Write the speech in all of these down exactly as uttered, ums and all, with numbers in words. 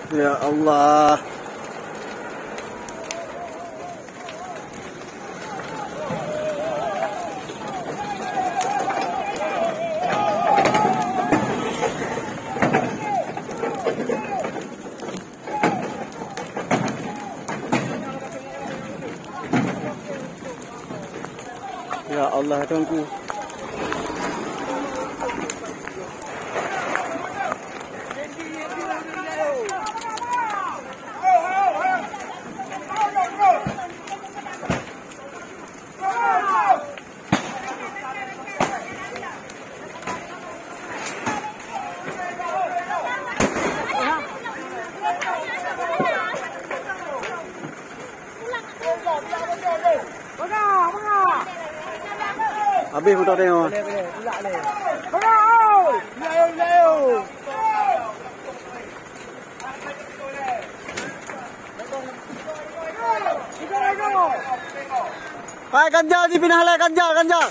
Ya Allah. Ya Allah, Tuhanku. Habéh moto teuh. Hai, ganjal jipinah lé, ganjal, ganjal.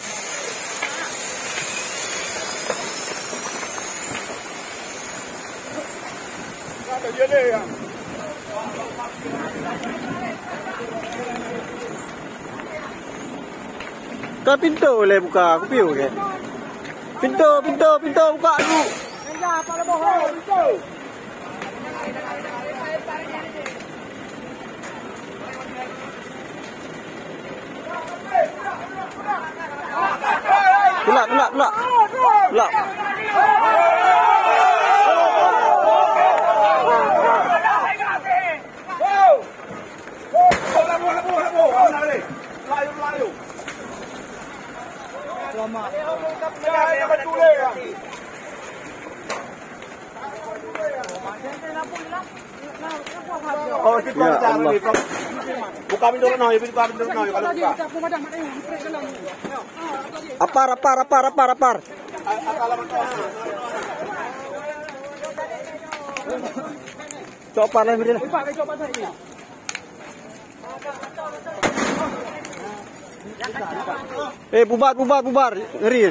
Ka pintoe lé buka, kupiôh ke? Pintoe, pintoe, pintoe buka dulu. Tulak, tulak, tulak. Tulak. Oh, situ. Ya Allah. Buka pintu noh, buka pintu noh, kalau buka. Apar, apar, apar, apar, apar. Cok apar lah, Miril. Eh, bubar, bubar, bubar. Ngeri.